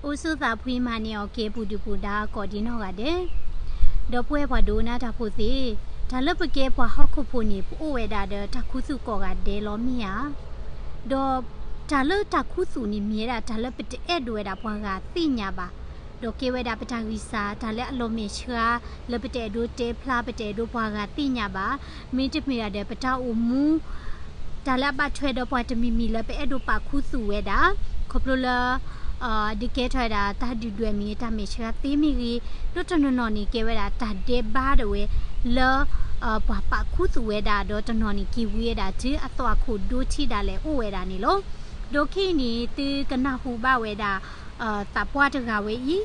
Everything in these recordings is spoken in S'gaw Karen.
အိၣ်ဆူၣ်သးဖှံမၤန့ၢ်အီၤက့ၤ ပူၤဒုၣ်ပူၤဒါကိးဒံနီၢ်ဂၤဒဲး, ဒီပုၢ်ဝဲၢ်ပှၤဒိကနၣ်တၢ်ဖိသ့ၣ်, တၢ်လၢပကဲပှၤဟီၣ်ခိၣ်ဖိန့ၣ် ပအိၣ်ဝဲဒၣ်ဒီးတၢ်ခူသူၣ်ကိးဂၤဒဲးလီၤမ့ၢ်ဧါ. ဒီးတၢ်လၢတၢ်ခူသူၣ်န့ၣ်မ့ၢ်ဝဲဒၣ် တၢ်လၢပတအဲၣ်ဒိးဝဲဒၣ်ပှၤဂၤသ့ၣ်ညါဘၣ်, ဒီးကဲဝဲဒၣ်ပတၢ်ဂံၢ်စၢ် တၢ်လၢအလီၤမဲာ်ဆှး လၢပတအဲၣ်ဒိးတဲဖျါ ပတအဲၣ်ဒိးပှၤဂၤသ့ၣ်ညါဘၣ်, မ့တမ့ၢ်ဒၣ်ဒီးပတၢ်အိၣ်မူ တၢ်လၢအဘၣ်ထွဲဒီးပှၤတမံၤမံၤလၢပအဲၣ်ဒိးပာ်ခူသူၣ်ဝဲဒၣ်, ခီဖျိလၢ ဒုးကဲထီၣ်ဝဲဒၣ် တၢ်ဒုၣ်ဒွဲၣ်မ့ၢ်ဂ့ၤ တၢ်မဲာ်ဆှးသ့မ့ၢ်ဂ့ၤ, ဒီးတနီၤနီၤန့ၣ်ကဲဝဲဒၣ်တၢ်ဒဲးဘးဒၣ်ဝဲ လၢ ပှၤပာ်ခူသူၣ်ဝဲဒၣ် ဒီးတနီၤန့ၣ်က့ၤဝံဝဲဒၣ် တုၤအသွၣ်ခိၣ်ဒိထံဒၣ်လဲာ်အိၣ်ဝဲဒၣ်န့ၣ်လီၤ. ဒီးခဲအံၤန့ၣ် သုကနၢ်ဟူဘၣ်ဝဲဒၣ် သးပှၢ်တဂၤဝဲအံၤ,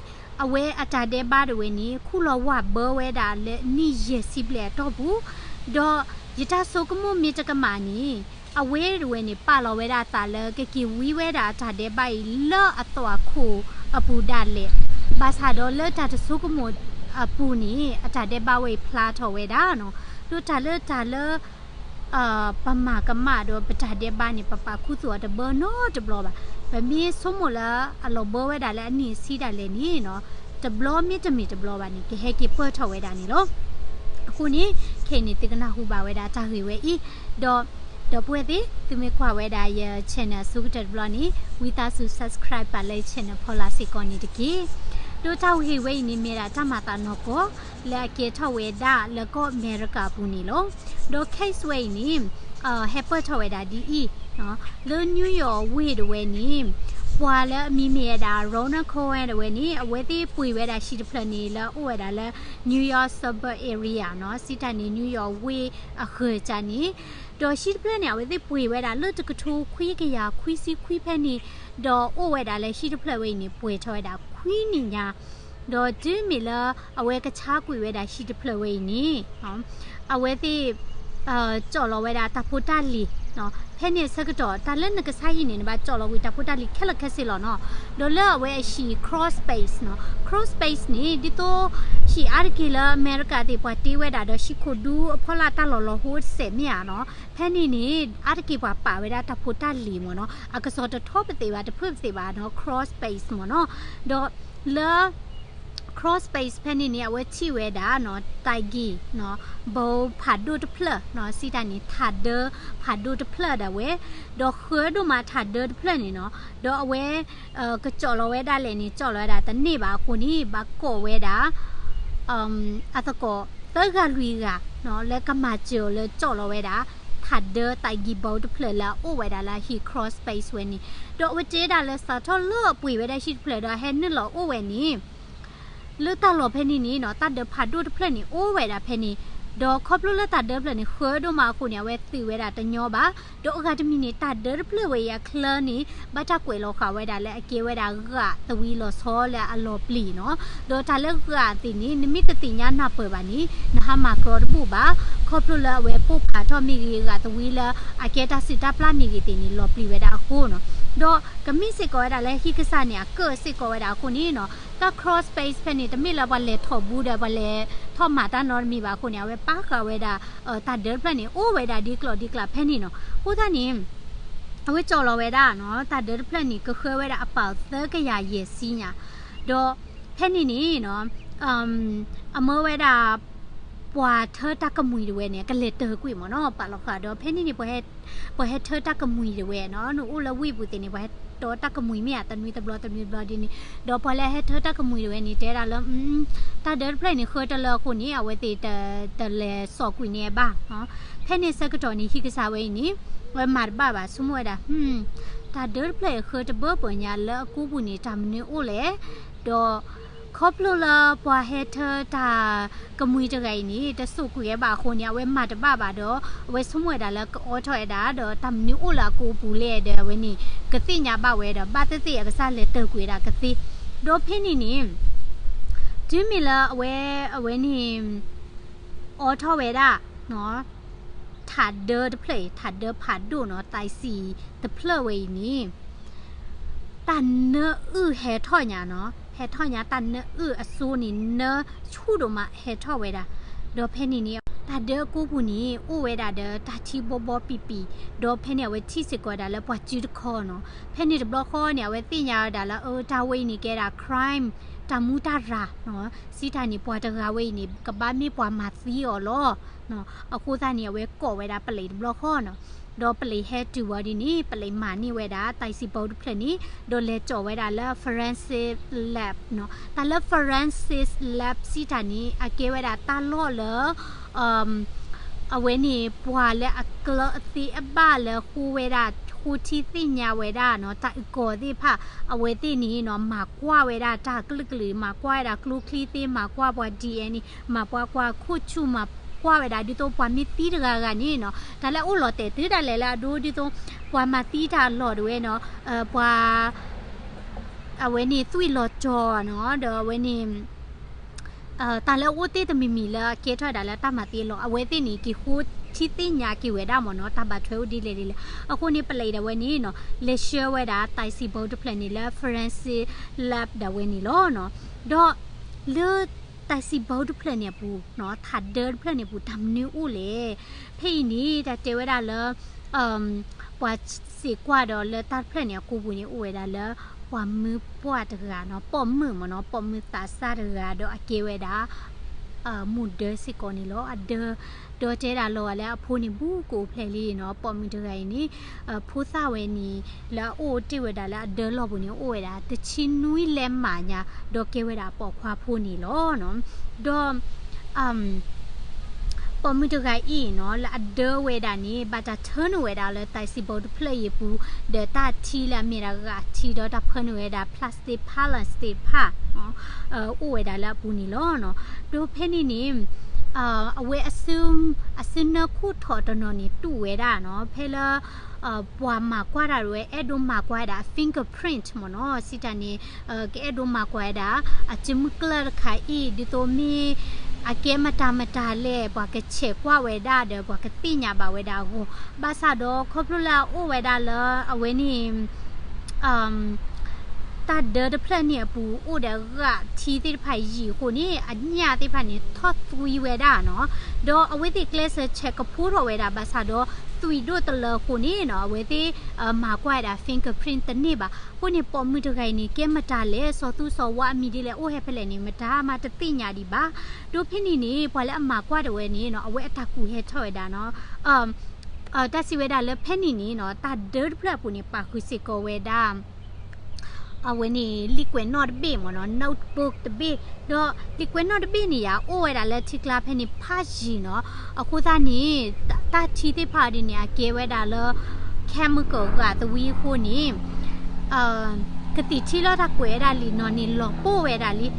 အဝဲအတၢ်ဒဲးဘးဒၣ်ဝဲန့ၣ် ခူၣ်လီၤဝၢ်ဘၢဝဲဒၣ်လၢနံၣ်ယဲၢ်ဆံဘျဲၣ်အတီၢ်ပူၤ, ဒီးယတၢ်ဆိကမိၣ်မ့ၢ်တကမၣ်န့ၣ် အဝဲဒၣ်ဝဲန့ၣ် ပာ်လီၤဝဲဒၣ်အသးလၢ ကက့ၤဝံဝဲဒၣ်အတၢ်ဒဲးဘးအံၤ လၢအသွၣ်ခိၣ်အပူၤဒၣ်လဲာ်, ဘၣ်ဆၣ်ဒီးလၢတၢ်တဆိကမိၣ်အပူၤန့ၣ် အတၢ်ဒဲးဘးဝဲအံၤဖျါထီၣ်ဝဲဒၣ်နီၤ, ဒီးတၢ်လၢတၢ်လၢ ပမၤကမၣ်ဒီးပတၢ်ဒဲးဘးန့ၣ် ပပာ်ခူသူၣ်အီၤတဘၢနီတဘျီဘၣ်. ပမ့ၢ်ဆိကမိၣ်လၢအလီၤဘၢဝဲဒၣ်လၢအနံၣ်အဆံဒၣ်လဲာ်န့ၣ်နီၤ, တဘျီမ့တမ့ၢ်တဘျီဘၣ်န့ၣ် ကဟဲက့ၤပၢၢ်ထီၣ်ဝဲဒၣ်န့ၣ်လီၤ. အဃိန့ၣ် ခဲအံၤန့ၣ် သုကနၢ်ဟူဘၣ်ဝဲဒၣ်တၢ်ဂ့ၢ်ဝဲအံၤ, ဒီး ဒီပုၢ်ဝဲၢ်သ့ၣ် သုမ့ၢ်ကွၢ်ဝဲဒၣ်ယ channel အဆိကတၢၢ်တဘျီန့ၣ် ဝံသးစူၤ subscribe ပာ်လၢယ channel ဖီလာ်စ့ၢ်ကီးန့ၣ်တက့ၢ်. ဒီးတၢ်ဂ့ၢ်ဝဲအံၤန့ၣ် မ့ၢ်ဒၣ်တၢ်မၤသးနီၢ်ကီၢ် လၢအကဲထီၣ်ဝဲဒၣ်လၢကီၢ်အမဲရကၤအပူၤန့ၣ်လီၤ. ဒီး case ဝဲအံၤန့ၣ် ဟဲပၢၢ်ထီၣ်ဝဲဒၣ်ဒ်အံၤ, လၢ New York ဝ့ၢ်ဒၣ်ဝဲန့ၣ် ပှၤလၢအမံၤမ့ၢ်ဝဲဒၣ် Rona Cohen ဒၣ်ဝဲန့ၣ် အဝဲသ့ၣ်ပှ့ၤဝဲဒၣ်ဟံၣ်တဖျၢၣ်န့ၣ် လၢအအိၣ်ဝဲဒၣ်လၢ New York suburb area နီၤ, စံးတၢ်န့ၣ် New York ဝ့ၢ်အဃၢၤကၢန့ၣ်, ဒီးဟံၣ်တဖျၢၣ်န့ၣ် အဝဲသ့ၣ်ပှ့ၤဝဲဒၣ်လၢတကထိခွံကယၤခွံဆံခွံဖဲန့ၣ်, ဒီးအိၣ်ဝဲဒၣ်လၢဟံၣ်တဖျၢၣ်ဝဲအံၤန့ၣ် ပှဲၤထီၣ်ဝဲဒၣ်ခွံနံၣ်ညါ, ဒီးတုၤမ့ၢ်လၢအဝဲကဆါကွံာ်ဝဲဒၣ်ဟံၣ်တဖျၢၣ်ဝဲအံၤန့ၣ် အဝဲသ့ၣ် ကၠီၣ်လီၤဝဲဒၣ်တၢ်ဖိတၢ်လံၤ, ဖဲန့ၣ်အဆၢကတီၢ် တၢ်လၢနကဆါဟံၣ်န့ၣ် နဘၣ်ကၠီၣ်လီၤကွံာ်တၢ်ဖိတၢ်လံၤခဲလၢာ်ခဲဆ့လီၤနီၤ. ဒီးလၢအဝဲအဟံၣ် Crawlspace နီၤ, Crawlspace န့ၣ် ဒ်သိးဟံၣ်အါတက့ၢ်လၢအမဲရကၤသ့ၣ် ပှၤတ့ဝဲဒၣ်ဒီးဟံၣ်ခိၣ်ဒူအဖီလာ်တၢ်လီၢ်လီၤဟိတစဲးမ့ၢ်ဧါနီၤ, ဖဲန့ၣ်န့ၣ် အါတက့ၢ်ပှၤပာ်ဝဲဒၣ်တၢ်ဖိတၢ်လံၤမ့ၢ်နီၤ, အကစီၣ်တထီပသ့ၣ်ဘၣ် တဖုၣ်ပသ့ၣ်ဘၣ်နီၤ, Crawlspace မ့ၢ်နီၤ, ဒီးလၢ Crawlspace ဖဲန့ၣ်န့ၣ် အဝဲထံၣ်ဝဲဒၣ်နီၤ သးကံၢ် ဘီဖးဒိၣ်တဖျၢၣ်နီၤ, စံးတၢ်န့ၣ် ထးဒၢဖးဒိၣ်တဖျၢၣ်ဒၣ်ဝဲ, ဒီးဃၢဒိၣ်မးထးဒၢတဖျၢၣ်န့ၣ်နီၤ, ဒီးအဝဲ ကကၠီၣ်လီၤဝဲဒၣ်လဲာ်န့ၣ် ကၠီၣ်လီၤဝဲဒၣ်တန့ၢ်ဘၣ်အဃိန့ၣ် ဘၣ်ကိးဝဲဒၣ် အသကိး သၢဂၤလွံၢ်ဂၤနီၤ လၢကမၤစၢၤအီၤလၢကၠီၣ်လီၤဝဲဒၣ် ထးဒၢသးကံၢ်ဘီတဖျၢၣ်လၢအအိၣ်ဝဲဒၣ်လၢဟံၣ် Crawlspace ဝဲန့ၣ်, ဒီးအဝဲတဲဒၣ်လၢစးထီၣ်လၢအပှ့ၤဝဲဒၣ်ဟံၣ်တဖျၢၣ်ဒီးဟဲနုာ်လီၤအိၣ်ဝဲန့ၣ် လၢတၢ်လီၢ်ဖဲန့ၣ်န့ၣ်နီၤ တၢ်ဒၢဖးဒိၣ်တဖျၢၣ်န့ၣ် အိၣ်ဝဲဒၣ်ဖဲန့ၣ်, ဒီးခီဖျိလၢတၢ်ဒၢတဖျၢၣ်န့ၣ် ဃၢဒိၣ်မးအဃိန့ၣ် အဝဲသုးဝဲဒၣ်တညီဘၣ်, ဒီးအဂၤတမံၤန့ၣ် တၢ်ဒၢတဖျၢၣ်ဝဲအံၤအချၢန့ၣ် ဘၣ်တၢ်ကွဲးလီၤဃာ်ဝဲဒၣ်လၢအကဲဝဲဒၣ်ဂာ်သဝံလီၤဆီလၢအလီၤပျံၤနီၤ, ဒီးတၢ်လၢဂာ်သ့ၣ်န့ၣ် နမ့ၢ်တသ့ၣ်ညါနၢ်ပၢၢ်ဘၣ်န့ၣ် နဟါမၤကြီတဘူၣ်ဘၣ်, ခီဖျိလၢအဝဲပိၢ်ဖးထီၣ်မ့ၢ်ဂ့ၤ ဂာ်သဝံလၢအကဲတၢ်စုၣ်တၢ်ပျၢ်မ့ၢ်ဂ့ၤသ့ၣ်န့ၣ် လီၤပျံၤဝဲဒၣ်အဃိနီၤ, ဒီးကမ့ၢ်စ့ၢ်ကီးဝဲဒၣ်လၢဟံၣ်ကစၢ်န့ၣ် အကၢၣ်စ့ၢ်ကီးဝဲဒၣ်အဃိန့ၣ်နီၤ တၢ် Crawlspace ဖဲန့ၣ် တမ့ၢ်လၢပှၤလဲၤထီၣ်ဘူးဒီးပှၤလဲၤထီၣ်မၤတၢ်နီတမံၤဘၣ်အဃိန့ၣ် အဝဲပာ်ဃာ်ဝဲဒၣ် တၢ်ဒၢတဖျၢၣ်န့ၣ် အိၣ်ဝဲဒၣ်ဒ်ကျိၤဒ်ကျဲဖဲန့ၣ်နီၤ, အဃိသတးန့ၣ် အဝဲကၠီၣ်လီၤဝဲဒၣ်နီၤ တၢ်ဒၢတဖျၢၣ်န့ၣ် ကဃၢဝဲဒၣ်အပီၢ်သၢကယၤယဲၢ်ဆံညါ, ဒီးဖဲန့ၣ်န့ၣ်နီၤ အမၢဝဲဒၣ် ပှၤထၢတၢ်ကမှံၤတဝဲန့ၣ် ကလဲၤတၢၤကွံာ်မ့ၢ်နီၤ ပာ်လီၤဃာ်ဒီး ဖဲန့ၣ်န့ၣ် ပှၤဟဲထၢတၢ်ကမှံၤတဝဲနီၤ နအိၣ်လၢဝ့ၢ်ပူၤသ့ၣ်န့ၣ် ပှၤဟဲတီတၢ်ကမှံၤမ့ၢ်ဧါ တနွံတဘျီတနွံတဘျီဒ်န့ၣ်, ဒီးပှၤလၢအဟဲထၢတၢ်ကမှံၤတဝဲန့ၣ် တဲဒၣ်လၢ တၢ်ဒၢတဖျၢၣ်န့ၣ် ဃၢတလၢအဃိန့ၣ် အဝဲသ့ၣ်တလဲၤစိာ်ကွံာ်န့ၢ်ဘၣ်, ဖဲန့ၣ်ဆၢကတီၢ်န့ၣ် ဟံၣ်ကစၢ်ဝဲအံၤန့ၣ် အဝဲမၤတဘၣ်ဘၣ် ဆိကမိၣ်ဝဲဒၣ် တၢ်ဒၢတဖျၢၣ်အံၤဃၢတဘၢပၢၢ်ညါလၢအကူပူၤန့ၣ် တၢ်မနုၤအိၣ်လဲၣ်, ဒီး ခီဖျိလၢပှၤဟဲထၢတၢ်ကမှံၤတဂၤအံၤန့ၣ် တစိာ်ကွံာ်ဝဲဘၣ်အဃိန့ၣ် အဝဲမၤတဘၣ်ဘၣ်ဒီး အဝဲဆိကမိၣ်ဝဲဒၣ်လၢကအိးထီၣ်ဝဲဒၣ်ဒီး တၢ်မနုၤအိၣ်လၢအကူပူၤလဲၣ်ဒီး အဝဲန့ၣ် ကသ့ၣ်ညါဘၣ်ဝဲဒီး ဘၣ်သ့ၣ်သ့ၣ်အကစၢ်လဲၤတၢၤကွံာ်ဝဲဒၣ်ကသ့, ဒီးဖဲန့ၣ်န့ၣ် တုၤမ့ၢ်လၢအဝဲ အဝဲန့ၣ် အိးထီၣ်ဝဲဒၣ် ထးဒၢတဖျၢၣ်အံၤ ထးဒၢဖးဒိၣ်နီၤ သးစံၣ်တဖျၢၣ်ဝဲအံၤန့ၣ် တၢ်နၢအုၣ်ဟဲထီၣ်ညါနီၤ, ဟဲထီၣ်ညါ တၢ်နၢအုၣ်အစိန့ၣ် နၢဆူၣ်ဒိၣ်မးဟဲထီၣ်ဝဲဒၣ်, ဒီးဖဲန့ၣ်န့ၣ် တၢ်ဒၢအကိပူၤန့ၣ် အိၣ်ဝဲဒၣ်ဒီးတၢ်ထံဘီဘီပံာ်ပံာ်, ဒီးဖဲန့ၣ် အဝဲထံၣ်စ့ၢ်ကီးဒၣ်လၢပှၤစုတခီနီၤ. ဖဲန့ၣ်တဘျီဃီန့ၣ် အဝဲသ့ၣ်ညါဝဲဒၣ်လၢ အၢ တၢ်ဝဲအံၤန့ၣ် ကဲဒၣ် crime, တၢ်မူတၢ်ရၤနီၤ. စံးတၢ်န့ၣ် ပှၤတဂၤဝဲအံၤန့ၣ် ကဘၣ်မ့ၢ်ပှၤမၤသံအီၤလီၤ. အဃိသတးန့ၣ် အဝဲကိးဝဲဒၣ်ပလံးတဘျီဃီနီၤ. ဒီးပလံးဟဲတုၤဝံၤဒ်န့ၣ် ပလံးမၤန့ၢ်ဝဲဒၣ် တၢ်စံးဘီတဖျၢၣ်န့ၣ် ဒီးလဲၤကၠီာ်ဝဲဒၣ်လၢ forensic lab နီၤ. တၢ်လၢ forensic lab စံးတၢ်န့ၣ် အကဲဝဲဒၣ်တၢ်လီၢ်လၢ အဝဲန့ၣ် ပှၤလၢအကျၢၤအသ့အဘၣ်လၢဃိဝဲဒၣ် ဃိထံသ့ၣ်ညါဝဲဒၣ်နီၤ တၢ်အုၣ်ကီၤသ့ၣ်တဖၣ် အဝဲသ့ၣ်န့ၣ်နီၤ မၤကွၢ်ဝဲဒၣ်တၢ်ကလုာ်ကလုာ်, မၤကွၢ်ဝဲဒၣ်ကျိချံသ့ၣ်, မၤကွၢ်ပှၤ DNA, မၤကွၢ်ကွၢ်ခိၣ်ဆူၣ်, မၤကွၢ်ဝဲဒၣ်ဒ်သိးပှၤမ့ၢ်သံတဂၤဂၤန့ၣ်နီၤ တၢ်လၢအအိၣ်လီၤတဲာ်တုၤဒၣ်လဲာ်လၢအဒိဒ်သိး ပှၤမၤသံတၢ်အလီၢ်ဒၣ်ဝဲနီၤ, ပှၤ အဝဲန့ၣ်သွံၣ်လီၤကၠီၤနီၤ, ဒီးအဝဲန့ၣ် တၢ်လၢအအိၣ်သ့ၣ်တမံၤမံၤလၢအကဲထီၣ်ဝဲဒၣ်လၢတၢ်မၤသံအလီၢ် အဝဲသ့ၣ်န့ၣ် က့ၤဃိထံသ့ၣ်ညါက့ၤဝဲဒၣ်မ့ၢ်နီၤ တၢ်ဘၣ်ထွဲအိၣ်ဒ်လဲၣ်ဒ်လဲၣ်. အဃိန့ၣ် ပလံးဒၣ်ဝဲန့ၣ်နီၤ လဲၤဆှၢဝဲဒၣ် တၢ်စံးဘီတဖျၢၣ်န့ၣ်လၢ forensic lab ဒၣ်ဝဲန့ၣ်လီၤနီၤ. ဒီးလၢတၢ်စံးဘီတဖျၢၣ်န့ၣ်အပူၤနီၤ ထးဒၢတဖျၢၣ်န့ၣ်အပူၤ တၢ်မနုၤအိၣ်လဲၣ်. ဖဲအံၤန့ၣ် တၢ်တဲဝဲဒၣ်လၢ ပှၤစံးကွၢ်ဒီးလၢတၢ်တဖျၢၣ်န့ၣ်အကိပူၤန့ၣ် အိၣ်ဝဲဒၣ်လၢ ပှၤမုၢ်ပှၢ်တဂၤနီၤ, ပိာ်မုၣ်မ့ၢ်နီၤ, ပိာ်မုၣ်သးစၢ်တဂၤ ဒီးအကဲဝဲဒၣ် မိၢ်ဒၢစ့ၢ်ကီးန့ၣ်လီၤ. အဒၢ ဒီးတဲဒၣ်လီၤဂာ်လၢအဖိန့ၣ် ဘူးကအိၣ်ဖျဲၣ်လံနီၤ, ပိာ်မုၣ်တဂၤအံၤန့ၣ် ဖိသၣ်ဝဲန့ၣ် လၢအအိၣ်တ့ၢ်ဝဲဒၣ်လၢအဒၢလီၢ်ပူၤန့ၣ် အိၣ်ဝဲဒၣ် တဆံနွံလၢမးညါ ဒီးကဲဝဲဒၣ်ပိာ်ခွါဖိန့ၣ်လီၤ. ဒီး ပိာ်မုၣ်တဂၤအံၤနီၤ လၢအဒၢဝဲဒၣ်န့ၣ် ဘၣ်တၢ်ထၢနုာ်ဝဲဒၣ်လၢတၢ်စံးဘီတဖျၢၣ်အံၤအပူၤ ဒီးတၢ်ထံလၢအမ့ၢ်ဒၣ်ဂာ်ထံ ဒီးတၢ်ဖၢနုာ်ဝဲဒၣ် plastic parlance သ့ၣ်တဖၣ် အိၣ်ဝဲဒၣ်လၢအပူၤန့ၣ်လီၤ. ဒီးဖဲန့ၣ်န့ၣ် အဝဲအစု အစုနၢခိၣ်ထီၣ်တနီၤန့ၣ် တူၢ်ဝဲဒၣ်နီၤ ဖဲလၢ ပှၤမၤကွၢ်တၢ်ဒၣ်ဝဲ အဲၣ်ဒိးမၤကွၢ်ဝဲဒၣ် fingerprint မ့ၢ်နီၤ, စံးတၢ်န့ၣ် ကအဲၣ်ဒိးမၤကွၢ်ဝဲဒၣ် အစုမုၢ်ကျၢၢ်တခါအံၤ ဒ်သိးမ့ၢ် အကဲမတၤမတၤလဲၣ် ပှၤကဆဲးကွၢ်ဝဲဒၣ်ဒီး ပှၤကသ့ၣ်ညါဘၣ်ဝဲဒၣ်အဂီၢ်, ဘၣ်ဆၣ်ဒီးခီဖျိလၢအအိၣ်ဝဲဒၣ်လၢ အဝဲန့ၣ် တၢ်ဒၢတဖျၢၣ်န့ၣ်အပူၤ အိၣ်ဒီးဂာ်ထံသ့ၣ်တဖၣ်ယံာ်အဃိန့ၣ် အညၣ်သ့ၣ်တဖၣ်န့ၣ် ထီၣ်သွံဝဲဒၣ်နီၤ, ဒီးအဝဲသ့ၣ်ကျဲးစၢးဆဲးကဖိထီၣ်ဝဲဒၣ် ဘၣ်ဆၣ်ဒီးသွံၣ်ဒိၣ်တလၢအဃိန့ၣ်နီၤ အဝဲသ့ၣ် မၤကွၢ်ဝဲဒၣ် fingerprint တန့ၢ်ဘၣ်. အဃိန့ၣ် ပိာ်မုၣ်တဂၤအံၤန့ၣ် ကဲမတၤလဲၣ် စီၤသူစီၤဝါအမံၤဒ်လဲၣ် အိၣ်ဟဲဖဲလဲၣ်န့ၣ် မတၤမးတသ့ၣ်ညါဒံးဘၣ်. ဒီးဖဲန့ၣ်န့ၣ် ပှၤလၢအမၤကွၢ်တဝဲန့ၣ်နီၤ အဝဲအတၢ်ကူၣ်ဟဲထီၣ်ဝဲဒၣ်နီၤ တၢ်စံးဝဲဒၣ်လၢဖဲန့ၣ်န့ၣ်နီၤ တၢ်ဒၢတဖျၢၣ်အပူၤန့ၣ် ပာ်ဃုာ်စ့ၢ်ကီးဝဲဒၣ် အဝဲန့ၣ် လံာ်ကွဲးနီၣ်တဘ့ၣ်မ့ၢ်နီၤ notebook တဘ့ၣ်, ဒီးလံာ်ကွဲးနီၣ်တဘ့ၣ်န့ၣ်ယါ အိၣ်ဝဲဒၣ်လၢထံကျါဖဲန့ၣ်ဖးယံာ်နီၤ, အဃိသတးန့ၣ် တၢ်ထံသ့ၣ်တဖၣ်ဒ်န့ၣ် အကဲဝဲဒၣ်လၢ chemical ဂာ်သဝံအဃိန့ၣ် ကသံၣ်ထံလၢတၢ်ကွဲးဝဲဒၣ်လံာ်နီၤန့ၣ် လီၤပိၢ်ဝဲဒၣ်လံ.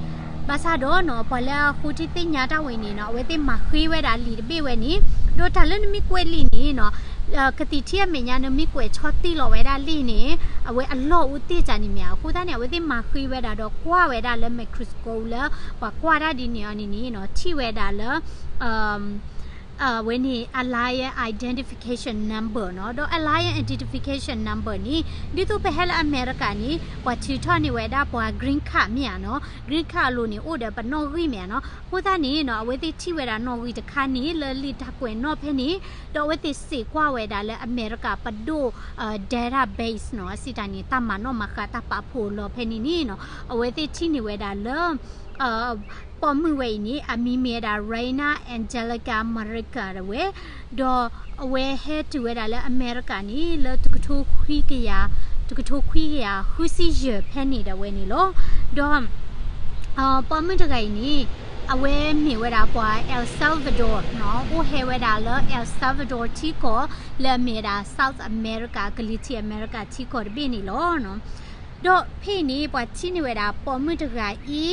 ဘၣ်ဆၣ်ဒီးနီၤ ပှၤလၢအဃိထံသ့ၣ်ညါတၢ်ဝဲန့ၣ်နီၤ အဝဲသ့ၣ်မၤဃ့ဝဲဒၣ်လံာ်တဘ့ၣ်ဝဲန့ၣ်, ဒီးတၢ်လၢနမ့ၢ်ကွဲးလံာ်န့ၣ်နီၤ ကသံၣ်ထံအမဲာ်ညါ နမ့ၢ်ကွဲးဆီတံၢ်လီၤဝဲဒၣ်လံာ်န့ၣ် အဝဲအလီၢ်အိၣ်တ့ၢ်တၢ်န့ၣ်မ့ၢ်ဧါ. အဃိသတးန့ၣ် အဝဲသ့ၣ်မၤဃ့ဝဲဒၣ်ဒီးကွၢ်ဝဲဒၣ်လၢ microscope လၢ ပှၤကွၢ်တၢ်ဒ်န့ၣ်အီၤန့ၣ်န့ၣ်နီၤ ထံၣ်ဝဲဒၣ်လၢ အဝဲန့ၣ် alien identification number နီၤ, ဒီး alien identification number န့ၣ် ဒ်သိးပဟဲလၢအမဲရကၤန့ၣ် ပှၤထုးထီၣ်န့ၢ်ဝဲဒၣ်ပှၤ green card မ့ၢ်ဧါနီၤ, green card အလိၤန့ၣ် အိၣ်ဒီးပနီၣ်ဂံၢ်မ့ၢ်ဧါနီၤ. အဃိသတးန့ၣ်နီၤ အဝဲသ့ၣ်ထံၣ်ဝဲဒၣ်နီၣ်ဂံၢ်တခါန့ၣ် လၢလံာ်တၢ်ကွဲးနီၣ်ဖဲန့ၣ်, ဒီးအဝဲသ့ၣ်စံးကွၢ်ဝဲဒၣ်လၢအမဲရကၤပဒိၣ် database နီၤ, စံးတၢ်န့ၣ် တၢ်မၤနီၣ်မၤဃါတၢ်ပာ်ဖှိၣ်အလီၢ်ဖဲန့ၣ်န့ၣ်နီၤ အဝဲသ့ၣ်ထံၣ်န့ၢ်ဝဲဒၣ်လၢ ပိာ်မုၣ်ဝဲအံၤန့ၣ် အမံၤမ့ၢ်ဝဲဒၣ် Reina Angelica Merica ဒၣ်ဝဲ, ဒီးအဝဲဟဲတုၤဝဲဒၣ်လၢအမဲရကၤန့ၣ် လၢတကထိခွံကယၤ, တကထိခွံကယၤဃုဆံယဲၢ်ဖဲန့ၣ်ဒၣ်ဝဲန့ၣ်လီၤ. ဒီး ပိာ်မုၣ်တဂၤအံၤန့ၣ် အဝဲမ့ၢ်ဝဲဒၣ်ပှၤ El Salvador နီၤ, အိၣ်ဟဲဝဲဒၣ်လၢ El Salvador ထံကီၢ် လၢအမ့ၢ်ဝဲဒၣ် South America ကလံၤထံးအမဲရကၤထံကီၢ်တဘ့ၣ်န့ၣ်လီၤ. ဒီးဖဲအံၤန့ၣ် ပှၤထံၣ်န့ၢ်ဝဲဒၣ်ပိာ်မုၣ်တဂၤအံၤနီ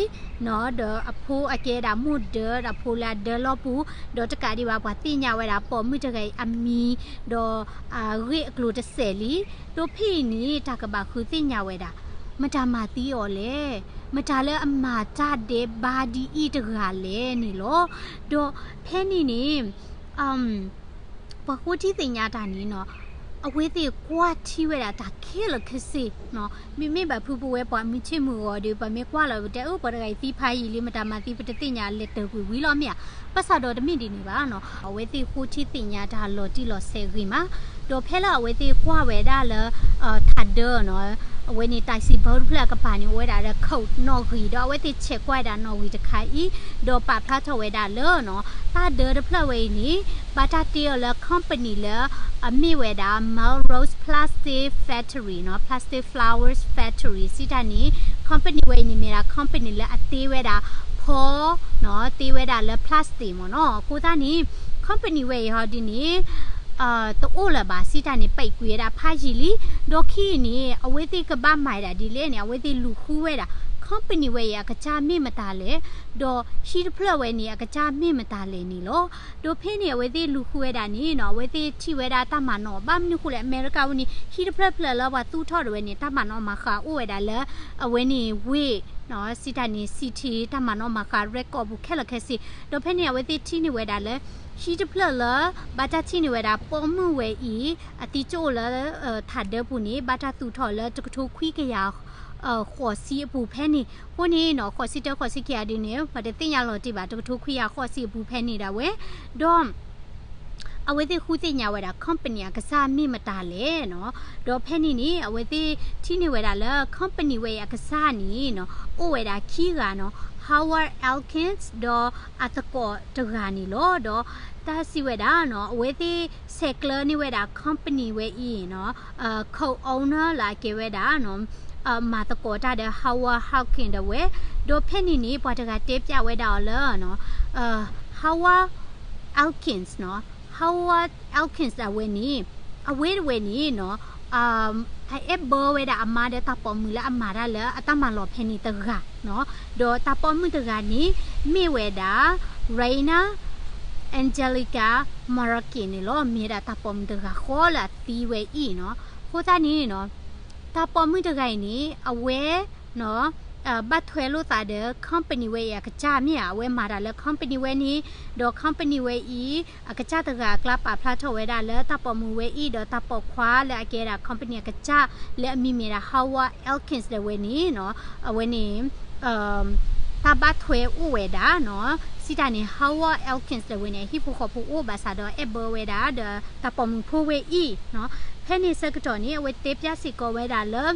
ၤ, ဒီးအဖိအကဲဒၣ်မိၢ်ဒၢ ဒီးဖိလၢအဒၢလီၢ်ပူၤ, ဒီးတကးဒံးဘၣ် ပှၤသ့ၣ်ညါဝဲဒၣ်ပိာ်မုၣ်တဂၤအံၤအမံၤ, ဒီးအဂ့ၢ်အကျိၤတစဲးလံ. ဒီးဖဲအံၤန့ၣ် တၢ်ကဘၣ်ဃုသ့ၣ်ညါဝဲဒၣ် မတၤမၤသံအီၤလဲၣ်, မတၤလၢအမၤတၢ်ဒဲးဘးဒ်အံၤတဂၤလဲၣ်န့ၣ်လီၤ. ဒီးဖဲန့ၣ်န့ၣ် ပှၤဃိထံသ့ၣ်ညါတၢ်န့ၣ်နီၤ, အဝဲသ့ၣ်ကွၢ်ထံဝဲဒၣ်တၢ်ခဲလၢာ်ခဲဆ့နီၤ, မ့မ့ၢ်ဘၣ်ဖုပဝဲပှၤမုၢ်ဆ့ၣ်မုၢ်ဂီၤဒီး ပမ့ၢ်ကွၢ်လီၤပတဲ အၢ ပှၤတဂၤအံၤသံဖးယံာ်လံ မတၤမၤသံ ပတသ့ၣ်ညါလဲၤတၢၢ်ကွံာ်ဝံၤလီၤမ့ၢ်ဧါ. ဘၣ်ဆၣ်ဒီးတမ့ၢ်ဒ်န့ၣ်ဘၣ်နီၤ, အဝဲသ့ၣ်ဃိထံသ့ၣ်ညါတၢ်လီၤတံၢ်လီၤဆဲးဂ့ၤမး, ဒီးဖဲလၢအဝဲသ့ၣ်ကွၢ်ဝဲဒၣ်လၢ ထးဒၢနီၤ, အဝဲန့ၣ် တၢ်စံးဘီတဖျၢၣ်အကပၤန့ၣ် အိၣ်ဝဲဒၣ်ဒီး code နီၣ်ဂံၢ် ဒီးအဝဲသ့ၣ်ဆဲးကွၢ်ဝဲဒၣ်နီၣ်ဂံၢ်တခါအံၤ, ဒီးပာ်ဖျါထီၣ်ဝဲဒၣ်လၢနီၤ, တၢ်ဒၢတဖျၢၣ်ဝဲအံၤန့ၣ် ဘၣ်တၢ်တ့အီၤလၢ company လၢ အမ့ၢ်ဝဲဒၣ် Melrose Plastic Factory နီၤ, Plastic Flowers Factory စံးတၢ်န့ၣ် company ဝဲအံၤန့ၣ်မ့ၢ်ဒၣ် company လၢအတ့ဝဲဒၣ်ဖီနီၤ, တ့ဝဲဒၣ်လၢ plastic မ့ၢ်နီၤ. အဃိသတးန့ၣ် company ဝဲအံၤဟီဒ်န့ၣ် တအိၣ်လၢၤဘၣ် စံးတၢ်န့ၣ် ပိတ်ကွံာ်ဝဲဒၣ်ဖးယံာ်လံ, ဒီးခံအံၤန့ၣ် အဝဲသ့ၣ်ကဘၣ်မၤဒၣ်ဒ်လဲၣ်န့ၣ် အဝဲသ့ၣ်လူၤဃုဝဲဒၣ် company ဝဲအံၤအကစၢ်မ့ၢ်မတၤလဲၣ်, ဒီးဟံၣ်တဖျၢၣ်ဝဲန့ၣ် အကစၢ်မ့ၢ်မတၤလဲၣ်န့ၣ်လီၤ. ဒီးဖဲန့ၣ် အဝဲသ့ၣ်လူၤဃုဝဲဒၣ်န့ၣ်နီၤ, အဝဲသ့ၣ်ထံၣ်ဝဲဒၣ်တၢ်မၤနီၣ်, ဘၣ်မနုၤဃိလဲၣ် အမဲရကၤဝဲန့ၣ် ဟံၣ်တဖျၢၣ်ဖျၢၣ်လၢပှၤသူၣ်ထီၣ်ဒၣ်ဝဲန့ၣ် တၢ်မၤနီၣ်မၤဃါအိၣ်ဝဲဒၣ်လၢ အဝဲန့ၣ်ဝ့ၢ် စံးတၢ်န့ၣ် city တၢ်မၤနီၣ်မၤဃါ record ပူၤခဲလၢာ်ခဲဆ့, ဒီးဖဲန့ၣ် အဝဲသ့ၣ်ထံၣ်န့ၢ်ဝဲဒၣ်လၢ ဟံၣ်တဖျၢၣ်လၢ ဘၣ်တၢ်ထံၣ်န့ၢ်ဝဲဒၣ်ပိာ်မုၣ်ဝဲအံၤ အသံကၠိၣ်လၢ ထးဒၢပူၤန့ၣ် ဘၣ်တၢ်သူၣ်ထီၣ်လၢတကထိခွံကယၤ ဃိးဆံအပူၤဖဲန့ၣ်, အဃိန့ၣ်နီၤ ဃိးဆံတၢ ဃိးဆံခံဂၤဒ်န့ၣ် ပှၤတသ့ၣ်ညါလီၤတံၢ်ဘၣ် တကထိခွံကယၤဃိးဆံအပူၤဖဲန့ၣ်ဒၣ်ဝဲ, ဒီး အဝဲသ့ၣ်ဃုသ့ၣ်ညါဝဲဒၣ် company အကစၢ်မ့ၢ်မတၤလဲၣ်နီၤ, ဒီးဖဲန့ၣ်န့ၣ် အဝဲသ့ၣ်ထံၣ်န့ၢ်ဝဲဒၣ်လၢ company ဝဲအံၤအကစၢ်န့ၣ်နီၤ အိၣ်ဝဲဒၣ်ခံဂၤနီၤ, Howard Elkins ဒီးအသကိးတဂၤန့ၣ်လီၤ. ဒီးတၢ်စံးဝဲဒၣ်နီၤ အဝဲသ့ၣ်ဆဲးကျၢန့ၢ်ဝဲဒၣ် company ဝဲအံၤနီၤ co-owner လၢအကဲဝဲဒၣ် မၤသကိးတၢ်ဒီး Howard Elkins ဒၣ်ဝဲ, ဒီးဖဲန့ၣ်န့ၣ် ပှၤတဂၤတဲပျးဝဲဒၣ်အီၤလၢ Howard Elkins နီၤ, Howard Elkins ဒၣ်ဝဲန့ၣ် အဝဲတဝဲန့ၣ်နီၤ အအဲၣ်ဘၢဝဲဒၣ်အမါဒီးတၢ်ပိာ်မုၣ်လၢအမၤတၢ်လၢအတၢ်မၤလီၢ်ဖဲန့ၣ်တဂၤနီၤ, ဒီးတၢ်ပိာ်မုၣ်တဂၤန့ၣ် မ့ၢ်ဝဲဒၣ် Reina Angelica Morokin န့ၣ်လီၤ. မ့ၢ်ဝဲဒၣ်တၢ်ပိာ်မုၣ်တဂၤဃီလၢအသံဝဲအံၤနီၤ. အဃိသတးန့ၣ်နီၤ တၢ်ပိာ်မုၣ်တဂၤအံၤန့ၣ် အဝဲ ဘၣ်ထွဲလိာ်သးဒီး company ဝဲအံၤအကစၢ်မ့ၢ်ဧါ, အဝဲမၤတၢ်လၢ company ဝဲန့ၣ်, ဒီး company ဝဲအံၤ အကစၢ်တဂၤအကျါပာ်ဖျါထီၣ်ဝဲဒၣ်လၢတၢ်ပိာ်မုၣ်ဝဲအံၤ ဒီးတၢ်ပိာ်ခွါလၢအကဲဒၣ် company အကစၢ်လၢအမံၤမ့ၢ်ဒၣ် Howard Elkins ဒၣ်ဝဲန့ၣ်နီၤ, အဝဲန့ၣ် တၢ်ဘၣ်ထွဲအိၣ်ဝဲဒၣ်နီၤ, စံးတၢ်န့ၣ် Howard Elkins ဒၣ်ဝဲန့ၣ် အဟံၣ်ဖိဃီဖိအိၣ်ဘၣ်ဆၣ်ဒီးအဲၣ်ဘၢဝဲဒၣ်ဒီးတၢ်ပိာ်မုၣ်ဖိဝဲအံၤနီၤ. ဖဲန့ၣ်ဆၢကတီၢ်န့ၣ် အဝဲတဲပျးစ့ၢ်ကီးဝဲဒၣ်လၢ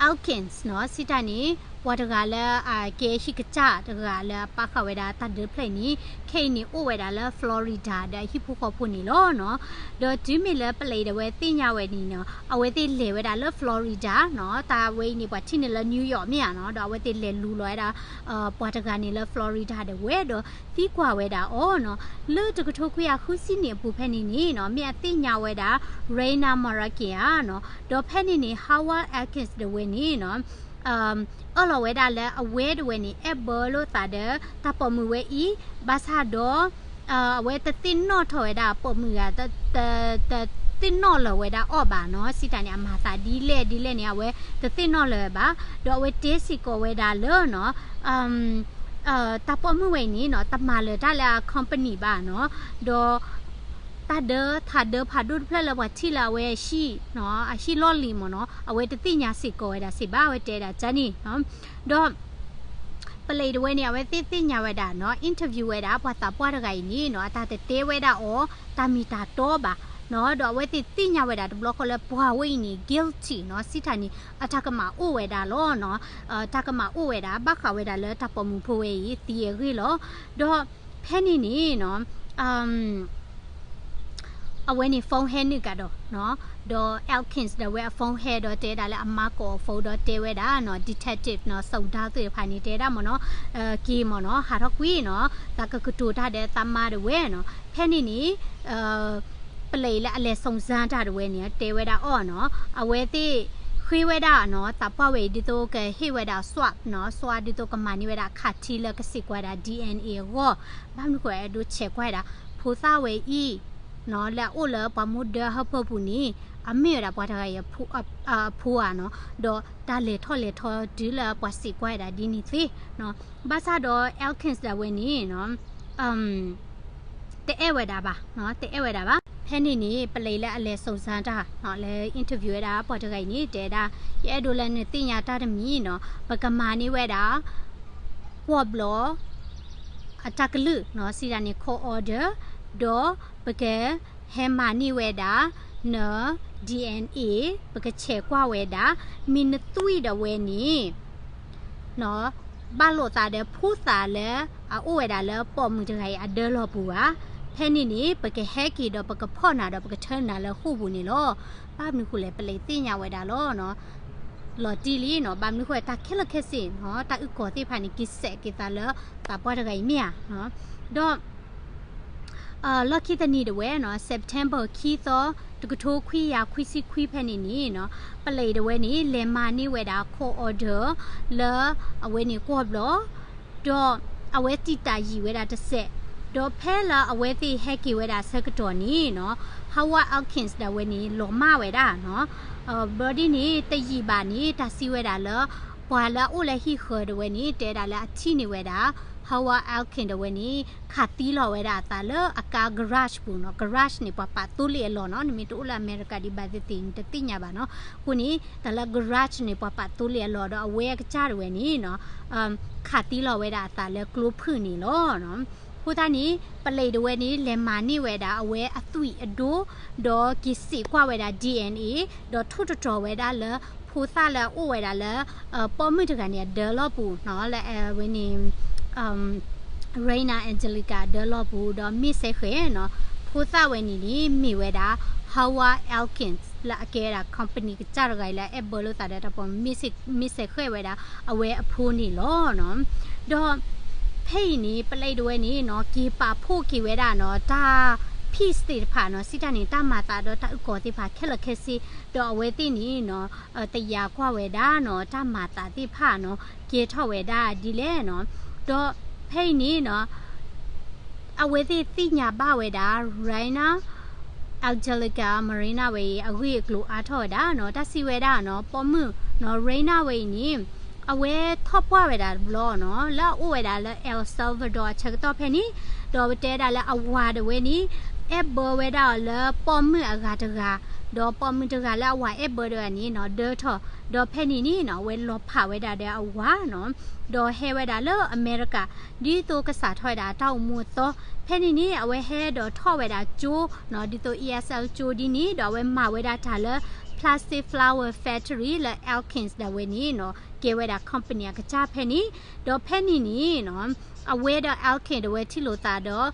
Elkins နီၤ, စံးတၢ်န့ၣ် ပှၤတဂၤလၢအကဲဟံၣ်ကစၢ်တဂၤလၢအပာ်ဃာ်ဝဲဒၣ်တၢ်ဒၢဖျၢၣ်အံၤန့ၣ် ခဲအံၤန့ၣ်အိၣ်ဝဲဒၣ်လၢ Florida ဒီးအဟံၣ်ဖိဃီဖိန့ၣ်လီၤနီၤ. ဒီးတုၤမ့ၢ်လၢပလံးဒၣ်ဝဲသ့ၣ်ညါဝဲန့ၣ်နီၤ, အဝဲသ့ၣ်လဲၤဝဲဒၣ်လၢ Florida နီၤ, တၢ်ဝဲအံၤန့ၣ် ပှၤထံၣ်န့ၢ်လၢ New York မ့ၢ်ဧါနီၤ, ဒီးအဝဲသ့ၣ်လဲၤလူၤလီၤဝဲဒၣ် ပှၤတဂၤန့ၣ်လၢ Florida ဒၣ်ဝဲဒီးသံကွၢ်ဝဲဒၣ်အီၤနီၤ, လၢတကထိခွံကယၤဃုဆံနံၣ်အပူၤဖဲန့ၣ်န့ၣ်နီၤ, မ့ၢ်အသ့ၣ်ညါဝဲဒၣ် Reina Morokin ဧါနီၤ, ဒီးဖဲန့ၣ်န့ၣ် Howard Elkins ဒၣ်ဝဲန့ၣ်နီၤ အၢၣ်လီၤဝဲဒၣ်လၢအဝဲတဝဲန့ၣ် အဲၣ်ဘၢလိာ်သးဒီးတၢ်ပိာ်မုၣ်ဝဲအံၤ, ဘၣ်ဆၣ်ဒီး အဝဲတသ့ၣ်နီၣ်ထီၣ်ဝဲဒၣ်ပိာ်မုၣ်ဂၤ, တသ့ၣ်နီၣ်လၢၤဝဲဒၣ်အီၤဘၣ်နီၤ, စံးတၢ်န့ၣ် အမၤသးဒ်လဲၣ်ဒ်လဲၣ်န့ၣ် အဝဲတသ့ၣ်နီၣ်လၢၤဘၣ်, ဒီးအဝဲတဲစ့ၢ်ကီးဝဲဒၣ်လၢနီၤ တၢ်ပိာ်မုၣ်ဝဲအံၤန့ၣ်နီၤ တမၤလၢၤတၢ်လၢအ company ဘၣ်နီၤ, ဒီး တၢ်ဒၢထးဒၢဖးဒိၣ်တဖျၢၣ်လၢပှၤထံၣ်လၢအဝဲအဟံၣ်နီၤ, အဟံၣ်လီၢ်လံၤမ့ၢ်နီၤ, အဝဲတသ့ၣ်ညါစ့ၢ်ကီးဝဲဒၣ်စ့ၢ်ဘၣ်, အဝဲတဲဒၣ်ကန့ၣ်နီၤ, ဒီး ပလံးတဝဲန့ၣ် အဝဲသ့ၣ်သ့ၣ်ညါဝဲဒၣ်နီၤ, interview ဝဲဒၣ် ပှၤသးပှၢ်တဂၤအံၤန့ၣ်နီၤ, အတၢ်တတဲဝဲဒၣ်အီၤ တၢ်မံၤတၢ်တီဘၣ်နီၤ, ဒီးအဝဲသ့ၣ်သ့ၣ်ညါဝဲဒၣ်တဘျီဃီလၢပှၤဝဲအံၤန့ၣ် guilty နီၤ, စံးတၢ်န့ၣ် အတၢ်ကမၣ်အိၣ်ဝဲဒၣ်လီၤနီၤ, တၢ်ကမၣ်အိၣ်ဝဲဒၣ် ဘၣ်ဃးဝဲဒၣ်လၢတၢ်ပိာ်မုၣ်ဖိဝဲအံၤသံအဂ့ၢ်လီၤ, ဒီးဖဲန့ၣ်န့ၣ်နီၤ အဝဲန့ၣ် phone ဟဲနုာ်ကဒီးနီၤ, ဒီး Elkins ဒီးဝဲအ phone ဟဲဒီးတဲဒၣ်လၢအမါကိးအ phone ဒီးတဲဝဲဒၣ်နီၤ, detective နီၤ, စုံထောက်သ့ၣ်တဖၣ်န့ၣ် တဲဒၣ်မ့ၢ်နီၤ, က့ၤမ့ၢ်နီၤ, ဟးထီၣ်ကွံာ်နီၤ, သးကကတိၤတၢ်ဒီးသးမါဒၣ်ဝဲနီၤ, ဖဲန့ၣ်န့ၣ် ပလံးလၢအလဲၤစုံစမ်းတၢ်ဒၣ်ဝဲန့ၣ် တဲဝဲဒၣ်အီၤနီၤ, အဝဲသ့ၣ်ဃ့ဝဲဒၣ်နီၤ, သးပှၢ်ဝဲအံၤဒ်သိးကဟ့ၣ်ဝဲဒၣ် swab နီၤ, swab ဒ်သိးကမၤန့ၢ်ဝဲဒၣ်ခးထံလၢကစံးကွၢ်ဒၣ် DNA အဂီၢ်, ဘၣ်မနုၤဃိအဲၣ်ဒိးဆဲးကွၢ်ဒၣ် ဖိသၣ်ဝဲအံၤ နီၤ, လၢအအိၣ်လၢပှၤမူဒါဟၢဖၢပူၤန့ၣ် အမ့ၢ်ဝဲဒၣ်ပှၤတဂၤအံၤအဖိဧါနီၤ, ဒီးတၢ်လဲၤထီၣ်လဲၤထီတုၤလၢပှၤစံးကွၢ်ဝဲဒၣ်ဒ်န့ၣ်သ့နီၤ, ဘၣ်ဆၣ်ဒီး Elkins ဒၣ်ဝဲန့ၣ်နီၤ တအဲၣ်ဝဲဒၣ်ဘၣ်, တအဲၣ်ဝဲဒၣ်ဘၣ်. ဖဲန့ၣ်န့ၣ် ပလံးလၢအလဲၤစိာ်စၢတၢ်နီၤ လၢ interview ဝဲဒၣ်ပှၤတဂၤအံၤန့ၣ် တဲဒၣ် ယအဲၣ်ဒိးလၢနသ့ၣ်ညါတၢ်တမံၤနီၤ ပကမၤန့ၢ်ဝဲဒၣ် ကွီၢ်ဘျီ အတၢ်ကလုၢ်နီၤ စံးတၢ်န့ၣ် court order ဒီးပကဟဲမၤန့ၢ်ဝဲဒၣ် န DNA ပကဆဲးကွၢ်ဝဲဒၣ် မ့ၢ်နသွံၣ်ဒၣ်ဝဲန့ၣ် ဘၣ်လိာ်သးဒီးဖိသၣ်လၢအအိၣ်ဝဲဒၣ်လၢပိာ်မုၣ်တဂၤအံၤအဒၢလီၢ်ပူၤဘၣ်. ဖဲန့ၣ်န့ၣ် ပကဟဲက့ၤဒီးပကဖီၣ်နၤဒီးပကထၢနၤလၢဃိာ်ပူၤန့ၣ်လီၤ. ဘၣ်မနုၤဃိလဲၣ် ပလံးသ့ၣ်ညါဝဲဒၣ်လီၤ. လီၤတံၢ်လံနီၤ ဘၣ်မနုၤဃိတၢ်ခဲလၢာ်ခဲဆ့နီၤ တၢ်အုၣ်ကီၤသ့ၣ်တဖၣ်န့ၣ် က့ၤစဲးက့ၤသးလၢသးပှၢ်တဂၤအံၤမ့ၢ်ဧါ. ဒီး လီၢ်ခံတနံၤဒၣ်ဝဲနီၤ September ခံသီ တကထိခွံကယၤခွံဆံခွံဖဲန့ၣ်န့ၣ်နီၤ ပလံးဒၣ်ဝဲန့ၣ် လဲၤမၤန့ၢ်ဝဲဒၣ် court order လၢအဝဲန့ၣ်ကွီၢ်ဘျီ ဒီးအဝဲတံာ်တာ်ယံာ်ဝဲဒၣ်တစဲး, ဒီးဖဲလၢအဝဲသ့ၣ်ဟဲက့ၤဝဲဒၣ်ဆၢကတီၢ်န့ၣ်နီၤ Howard Elkins ဒၣ်ဝဲန့ၣ် လီၤမၢ်ဝဲဒၣ်နီၤ. ဘျီဒ်န့ၣ် တယံာ်ဘၣ်န့ၣ် တၢ်စံးဝဲဒၣ်လၢ ပှၤလၢအအိၣ်လၢဟံၣ်ဃၢၤဒၣ်ဝဲန့ၣ် တဲဒၣ်လၢအထံၣ်န့ၢ်ဝဲဒၣ် Howard Elkins ဒၣ်ဝဲန့ၣ် ခးသံလီၤဝဲဒၣ်အသးလၢအကါ garage ပူၤနီၤ. Garage န့ၣ် ပှၤပာ်သိလ့ၣ်အလီၢ်နီၤ, နမ့ၢ်တအိၣ်လၢအမဲရကၤဒံးဘၣ်သ့ၣ်သ့ၣ် နတသ့ၣ်ညါဘၣ်နီၤ. အဃိန့ၣ် တၢ်လၢ garage န့ၣ် ပှၤပာ်သိလ့ၣ်အလီၢ်ဒီး အဝဲအကစၢ်ဒၣ်ဝဲန့ၣ်နီၤ ခးသံလီၤဝဲဒၣ်အသးလၢကျိဖုၣ်န့ၣ်လီၤ. အဃိသတးန့ၣ် ပလံးဒၣ်ဝဲန့ၣ် လဲၤမၤန့ၢ်ဝဲဒၣ် အဝဲအသွံၣ်အဒိ ဒီးက့ၤစံးကွၢ်ဝဲဒၣ် DNA ဒီးထိၣ်သတြီၤဝဲဒၣ်လၢ ဖိသၣ်လၢအအိၣ်ဝဲဒၣ်လၢ ပိာ်မုၣ်တဂၤန့ၣ် အဒၢလီၢ်ပူၤနီၤ လၢအဝဲန့ၣ် Reina Angelica အဒၢလီၢ်ပူၤ ဒီးမ့ၢ်စဲဃဲၤနီၤ ဖိသၣ်ဝဲန့ၣ်န့ၣ် မ့ၢ်ဝဲဒၣ် Howard Elkins လၢအကဲဝဲဒၣ် company ကစၢ်တဂၤအံၤလၢ အဲၣ်ဘၢလိာ်သးဒီးတၢ်ပိာ်မုၣ် မ့ၢ်စဲဃဲၤဝဲဒၣ် အဝဲအဖိန့ၣ်လီၤနီၤ. ဒီးဖဲအံၤန့ၣ် ပလံးဒၣ်ဝဲန့ၣ်နီၤ က့ၤပာ်ဖှိၣ်က့ၤဝဲဒၣ်နီၤ တၢ် piece သ့ၣ်တဖၣ်နီၤ စံးတၢ်န့ၣ် တၢ်မၤသးဒီးတၢ်အုၣ်ကီၤသ့ၣ်တဖၣ်ခဲလၢာ်ခဲဆ့ ဒီးအဝဲသ့ၣ်န့ၣ်နီၤ တယာ်ကွၢ်ဝဲဒၣ်နီၤ တၢ်မၤသးသ့ၣ်တဖၣ်နီၤ ကဲထီၣ်ဝဲဒၣ်ဒ်လဲၣ်နီၤ. ဒီးဖဲအံၤန့ၣ်နီၤ အဝဲသ့ၣ်သ့ၣ်ညါဘၣ်ဝဲဒၣ် Reina Angelica Marina ဝဲအံၤ အဂ့ၢ်အကျိၤအါထီၣ်ဝဲဒၣ်နီၤ တၢ်စံးဝဲဒၣ်နီၤ ပိာ်မုၣ်နီၤ Reina ဝဲအံၤန့ၣ် အဝဲထီၣ်ပှၢ်ဝဲဒၣ်တဘျီနီၤ လၢအအိၣ်ဝဲဒၣ်လၢ El Salvador အဆၢကတီၢ်ဖဲန့ၣ် ဒီးပတဲဒၣ်လၢအဝၤဒၣ်ဝဲန့ၣ် အဲၣ်ဘၢဝဲဒၣ်အီၤလၢပိာ်မုၣ်အဂၤတဂၤ, ဒီးပိာ်မုၣ်တဂၤလၢအဝၤအဲၣ်ဘၢဒၣ်န့ၣ်နီၤ ဒၢထီၣ်, ဒီးဖဲန့ၣ်န့ၣ်နီၤ အဝဲလီၤဖးဝဲဒၣ်ဒီးအဝၤနီၤ, ဒီးဟဲဝဲဒၣ်လၢအမဲရကၤ ဒ်သိးကစးထီၣ်ဝဲဒၣ်တၢ်အိၣ်မူအသီ, ဖဲန့ၣ်န့ၣ် အဝဲဟဲဒီးထီၣ်ဝဲဒၣ်ကၠိနီၤ ဒ်သိး E S L ကၠိဒ်န့ၣ် ဒီးအဝဲမၤဝဲဒၣ်တၢ်လၢ Plastic Flower Factory လၢ Elkins ဒၣ်ဝဲန့ၣ်နီၤ ကဲဝဲဒၣ် company အကစၢ်ဖဲန့ၣ်, ဒီးဖဲန့ၣ်န့ၣ်နီၤ အဝဲဒီး Elkins ဒၣ်ဝဲထံၣ်လိာ်သးဒီး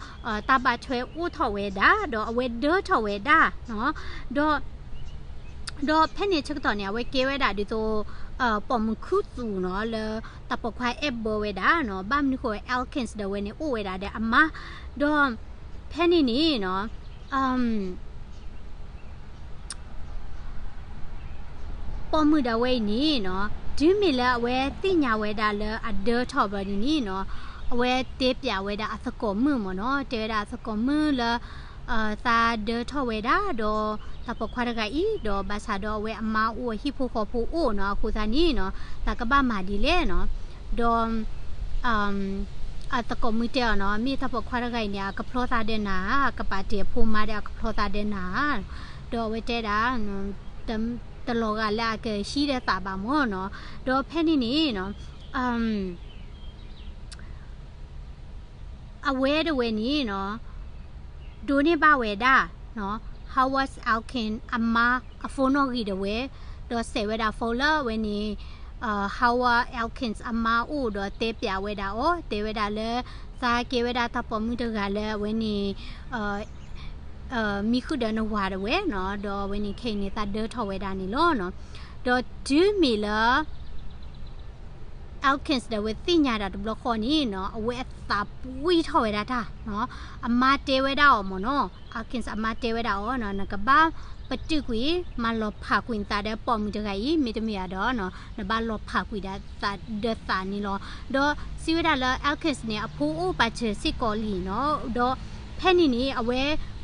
တၢ်ဘၣ်ထွဲအိၣ်ထီၣ်ဝဲဒၣ် ဒီးအဝဲဒၢထီၣ်ဝဲဒၣ်နီၤ, ဒီး ဒီးဖဲန့ၣ်ဆၢကတီၢ်န့ၣ် အဝဲကဲဝဲဒၣ်ဒ်သိး ပိာ်မုၣ်ခူသူၣ်နီၤ လၢတၢ်ပိာ်ခွါအဲၣ်ဘၢဝဲဒၣ်နီၤ, ဘၣ်မနုၤဃိ Elkins ဒၣ်ဝဲန့ၣ် အိၣ်ဝဲဒၣ်ဒီးအမါ, ဒီးဖဲန့ၣ်န့ၣ်နီၤ ပိာ်မုၣ်ဒၣ်ဝဲအံၤန့ၣ်နီၤ တုၤမ့ၢ်လၢအဝဲသ့ၣ်ညါဝဲဒၣ်လၢအဒၢထီၣ်ဘျီန့ၣ်န့ၣ်နီၤ အဝဲတဲပျးဝဲဒၣ်အသကိးမုၣ်မ့ၢ်နီၤ, တဲဝဲဒၣ်အသကိးမုၣ်လၢ သးဒၢထီၣ်ဝဲဒၣ်ဒီး တၢ်ပိာ်ခွါတဂၤအံၤ ဒီးဘၣ်ဆၣ်ဒီးအဝဲအမါအိၣ်အဟံၣ်ဖိဃီဖိအိၣ်နီၤ, အဃိသတးန့ၣ်နီၤ သးကဘၣ်မၤဒ်လဲၣ်နီၤ, ဒီး အသကိးမုၣ်တဲအီၤနီၤ, မ့ၢ်တၢ်ပိာ်ခွါတဂၤအံၤန့ၣ် အကဖျီသးဒီးနၤဧါ, ကပာ်တ့ၢ်အဖိမါဒီးအကဖျီသးဒီးနၤဧါ, ဒီးအဝဲတဲဒၣ် တလီၤဂာ်လၢအကဟံးဒီးသးဘၣ်မ့ၢ်နီၤ, ဒီးဖဲန့ၣ်န့ၣ်နီၤ အဝဲတဝဲန့ၣ်နီၤ ဒိးန့ၢ်ဘၣ်ဝဲဒၣ် Howard Elkins အမါအ phone နီၣ်ဂံၢ်ဒၣ်ဝဲ, ဒီးစဲးဝဲဒၣ် phone လၢအဝဲန့ၣ် Howard Elkins အမါအိၣ်ဒီးတဲပျးဝဲဒၣ်အီၤ, တဲဝဲဒၣ်လၢ သးကဲဝဲဒၣ်တၢ်ပိာ်မုၣ်တဂၤလၢအဝဲန့ၣ် မံဃုာ်ဒီးနဝၤဒၣ်ဝဲနီၤ, ဒီးအဝဲန့ၣ်ခဲအံၤန့ၣ် သးဒၢထီၣ်ဝဲဒၣ်န့ၣ်လီၤနီၤ, ဒီးတုၤမ့ၢ်လၢ Elkins ဒီးအဝဲသ့ၣ်ညါဒၣ်တဘျီဃီန့ၣ်နီၤ, အဝဲအသးပှံၢ်ထီၣ်ဝဲဒၣ်တၢ်နီၤ, အမါတဲဝဲဒၣ်အီၤမ့ၢ်နီၤ, Elkins အမါတဲဝဲဒၣ်အီၤနီၤ, နကဘၣ်ပတုာ်ကွံာ် မၤလီၤဖးကွံာ်နသးဒီးပိာ်မုၣ်တဂၤအံၤ, မ့တမ့ၢ်ဘၣ်ဒီးနီၤ, နဘၣ်လီၤဖးကွံာ်ဒၣ်သးဒီးသးန့ၣ်လီၤ. ဒီးစံးဝဲဒၣ်လၢ Elkins န့ၣ် အဖိအိၣ်ပာ်စၢၤစ့ၢ်ကီးလံနီၤ, ဒီးဖဲန့ၣ်န့ၣ် အဝဲ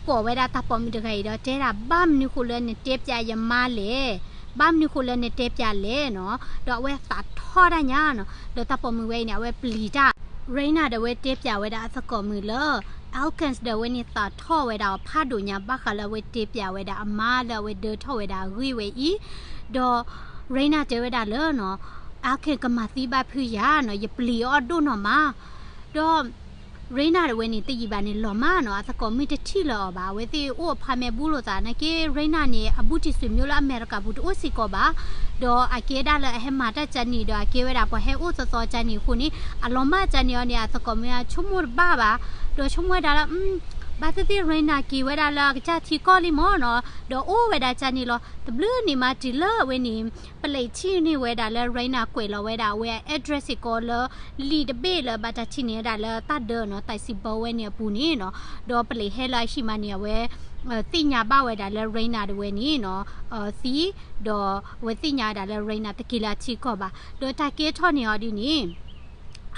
ကိးဝဲဒၣ်တၢ်ပိာ်မုၣ်တဂၤအံၤဒီးတဲဒၣ် ဘၣ်မနုၤဃိလၢနတဲပျးယမါလဲၣ်, ဘၣ်မနုၤဃိလၢနတဲပျးလဲၣ်နီၤ, ဒီးအဝဲသးထီၣ်တၢ်ညါနီၤ, ဒီးတၢ်ပိာ်မုၣ်ဝဲအံၤန့ၣ် အဝဲပျံၤတၢ်, Reina ဒီးအဝဲတဲပျးဝဲဒၣ်အသကိးမုၣ်လၢ Elkins ဒီးအဝဲန့ၣ်သးထီၣ်ဝဲဒၣ်အီၤဖးဒိၣ်ညါ ဘၣ်ဃးလၢအဝဲတဲပျးဝဲဒၣ်အမါလၢအဝဲဒၢထီၣ်ဝဲဒၣ်အဂ့ၢ်ဝဲအံၤ, ဒီး Raina တဲဝဲဒၣ်လၢနီၤ Elkins ကမၤသံဘၣ်ဖုးယၤနီၤ ယပျံၤအီၣ်ဒိၣ်နီၢ်မး, ဒီး Raina တဝဲန့ၣ်တယံာ်ဘၣ်န့ၣ်လီၤမးနီၤ အသကိးမုၣ်တထံၣ်လၢၤအီၤဘၣ် အဝဲသ့ၣ်အိၣ်အ apartment ဘူးလိာ်သးနာ်က့ Raina န့ၣ် အဘူးတံၢ်ဆွေမျိုးလၢအမဲရကၤပူၤတအိၣ်စ့ၢ်ကီးဘၣ်, ဒီးအကဲဒၣ်လၢအဟဲမၤတၢ်ကန့ၣ် ဒီးအကဲဝဲဒၣ်ပှၤဟဲအိၣ်သီသီကန့ၣ်အဃိန့ၣ် အလီၤမၢ်ကန့ၣ်အီၤန့ၣ် အသကိးမုၣ်ဆိကမိၣ်တဘၣ်ဘၣ်, ဒီးဆိကမိၣ်ဝဲဒၣ်လၢ ဘၣ်သ့ၣ်သ့ၣ် Raina က့ၤဝဲဒၣ်လၢအကစၢ်ထံကီၢ်လံမးနီၤ ဒီးအိၣ်ဝဲဒၣ်ကန့ၣ်လီၤ တဘျုးန့ၣ်မးတုၤလၢအဝဲန့ၣ် ပလံးထံၣ်န့ၢ်ဝဲဒၣ်လၢ Raina ကွဲးလီၤဝဲဒၣ်အဝဲအ address စ့ၢ်ကီးလၢ လံာ်တဘ့ၣ်လၢဘၣ်တၢ်ထံၣ်န့ၢ်ဝဲဒၣ်လၢတၢ်ဒၢနီၤ တၢ်စံးဘၢဝဲန့ၣ်အပူၤန့ၣ်နီၤ, ဒီးပလံးဟဲလၢအဟံၣ်မးန့ၣ် အဝဲ သ့ၣ်ညါဘၣ်ဝဲဒၣ်လၢ Raina တဝဲန့ၣ်နီၤ သံ, ဒီးအဝဲသ့ၣ်ညါဝဲဒၣ်လၢ Raina တက့ၤလၢအထံကီၢ်ဘၣ်, ဒီးတၢ်ကဲထီၣ်န့ၢ်အီၤဒ်န့ၣ်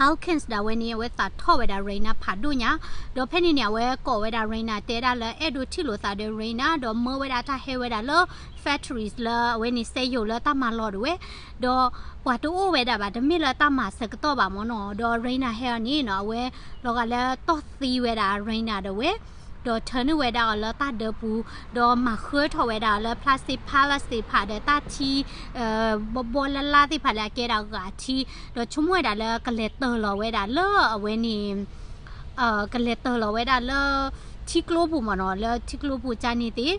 Elkins ဒၣ်ဝဲန့ၣ် အဝဲသးထီၣ်ဝဲဒၣ် Raina ဖးဒိၣ်ညါ, ဒီးဖဲန့ၣ်န့ၣ် အဝဲကိးဝဲဒၣ် Raina တဲဒၣ်လၢအဲၣ်ဒိးထံၣ်လိာ်သးဒီး Raina ဒီးမၢဝဲဒၣ်တၢ်ဟဲဝဲဒၣ်လၢ factories လၢအဝဲန့ၣ် စက်ရုံလၢတၢ်မၤလီၢ်တဝဲ, ဒီးပှၤတအိၣ်ဝဲဒၣ်ဘၣ် တမ့ၢ်လၢတၢ်မၤဆၢကတီၢ်ဘၣ်မးနီၤ, ဒီး Raina ဟဲအီၤန့ၣ်နီၤ အဝဲလီၤဂာ်လၢတီၢ်သံဝဲဒၣ် Raina ဒၣ်ဝဲ ဒီးထၢနုာ်ဝဲဒၣ်အီၤလၢတၢ်ဒၢပူၤ, ဒီးမၤဃၢထီၣ်ဝဲဒၣ်အီၤလၢ plastic ဖးဒီးတၢ်ထံ ဘီဘီလၢ်လၢ်သ့ၣ်တဖၣ်လၢအကဲဒၣ်ဂာ်ထံ, ဒီးဆိကမိၣ်ဝဲဒၣ်လၢကလဲၤတၢၢ်လီၤဝဲဒၣ်လၢအဝဲန့ၣ် ကလဲၤတၢၢ်လီၤဝဲဒၣ်လၢ ထံကျိပူၤမးနီၤ, လၢထံကျိပူၤကန့ၣ်သ့ၣ်,